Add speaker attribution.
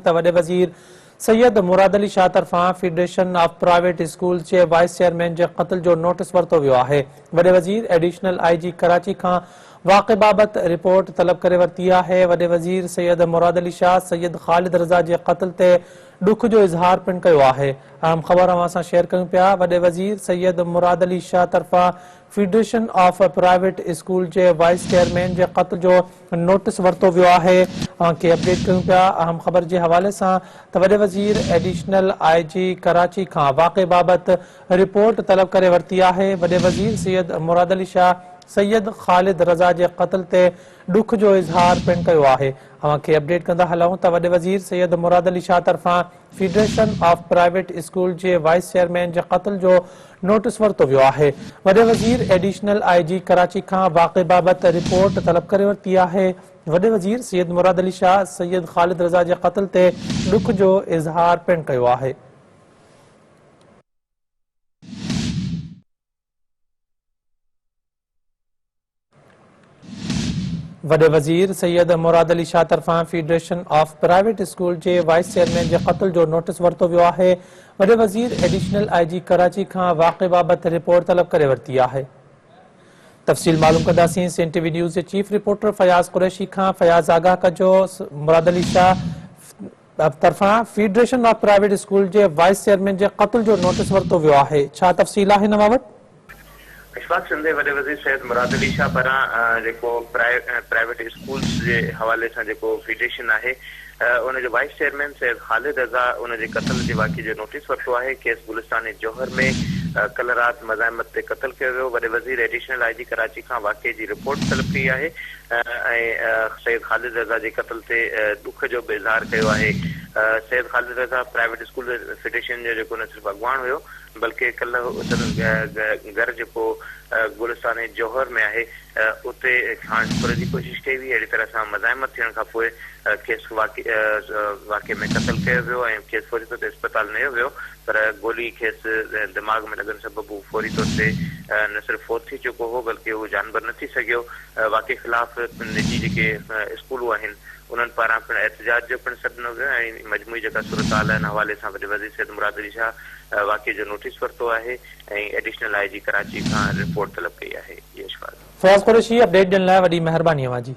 Speaker 1: ته وڏي وزير سيد مراد علي شاهه طرفان فيڊريشن آف پرائيويٽ اسڪولز جي وائيس چيئرمين جي قتل جو نوٽيس ورتو ويو آهي. وڏي وزير ايڊيشنل I جي ڪراچي کان واقعي بابت رپورٽ طلب ڪري ورتي آهي. وڏي وزير سيد مراد علي شاهه سيد خالد رضا جي قتل تي ڏک جو اظهار پڻ ڪيو آهي. اهم خبر اوهان سان شيئر ڪيون پيا وڏي وزير سيد مراد علي شاهه طرفان فيڊريشن آف پرائيويٽ اسڪول جي وائيس چيئرمين جي قتل جو نوٽيس ورتو ويو آهي. اوهان کي اپڊيٽ ڪيون پيا اهم خبر جي حوالي سان ته وڏي وزير ايڊيشنل I جي ڪراچي کان واقعي بابت رپورٽ طلب ڪري ورتي آهي. وڏي وزير سيد مراد علي شاهه سيد خالد رضا جي قتل تي ڏک جو اظهار پڻ ڪيو آهي. اوهان کي اپڊيٽ ڪندا هلون ته وڏي وزير سيد مراد علي شاهه طرفان فيڊريشن آف پرائيويٽ اسڪول جي وائيس چيئرمين جي قتل جو نوٽيس ورتو ويو آهي. وڏي وزير ايڊيشنل I جي ڪراچي کان واقعي بابت رپورٽ طلب ڪري ورتي آهي. وڏي وزير سيد مراد علي شاهه سيد خالد رضا جي قتل تي ڏک جو اظهار پڻ ڪيو آهي. وڏي وزير سيد مراد علي شاهه طرفان فيڊريشن آف پرائيويٽ اسڪول جي وائيس چيئرمين جي قتل جو نوٽيس ورتو ويو آهي. وڏي وزير ايڊيشنل I جي ڪراچي کان واقعي بابت رپورٽ طلب ڪري ورتي آهي. تفصيل معلوم ڪنداسين سين ٽي وي نيوز جي چيف رپورٽر فياض قريشي کان. فياض آگاهه ڪجو مراد علي شاهه طرفان فيڊريشن آف پرائيويٽ اسڪول جي وائيس چيئرمين جي قتل جو نوٽيس ورتو ويو آهي، ڇا تفصيل آهن اوهان وٽ؟
Speaker 2: اشفاق سنڌي وڏي وزير سيد مراد علي شاهه پاران جيڪو پرائيويٽ اسڪولز جي حوالي سان جيڪو فيڊريشن آهي ان جو وائيس چيئرمين سيد خالد رضا ان جي قتل جي واقعي جو نوٽيس ورتو آهي کيس گلستان جوهر ۾ ڪلهه رات مزاحمت تي قتل ڪيو ويو وڏي وزير ايڊيشنل I جي ڪراچي کان واقعي جي رپورٽ طلب ڪئي آهي ۽ سيد خالد رضا جي قتل تي ڏک جو به اظهار ڪيو آهي Syed Khalid Raza private school federation جو جيڪو نه صرف اڳواڻ هيو بلڪه ڪلهه سندس گهر جيڪو گلستان جوهر ۾ آهي اتي کانئس ڦر جي ڪوشش ڪئي وئي اهڙي طرح سان مزاحمت ٿيڻ کان پوء کيس واقعي ۾ قتل ڪيو ويو ۽ کيس فوري طور تي اسپتال نيو ويو پر گولي کيس دماغ ۾ لڳڻ سبب هو فوري طور تي نه صرف فوت ٿي چڪو هو بلڪه هو جانبر نه ٿي سگهيو واقعي خلاف نجي جيڪي اسڪولون آهن انهن پاران پڻ احتجاج جو پڻ سڏ ڏنو ويو ۽ مجموعي جيڪا صورتحال آهي ان حوالي سان وڏي وزير سيد مراد علي شاهه واقعي جو نوٽيس ورتو آهي ۽ ايڊيشنل I جي ڪراچي کان رپورٽ طلب ڪئي آهي. جي اشفاق.
Speaker 1: فياض قريشي اپڊيٽ ڏيڻ لاء وڏي مهرباني اوهان جي.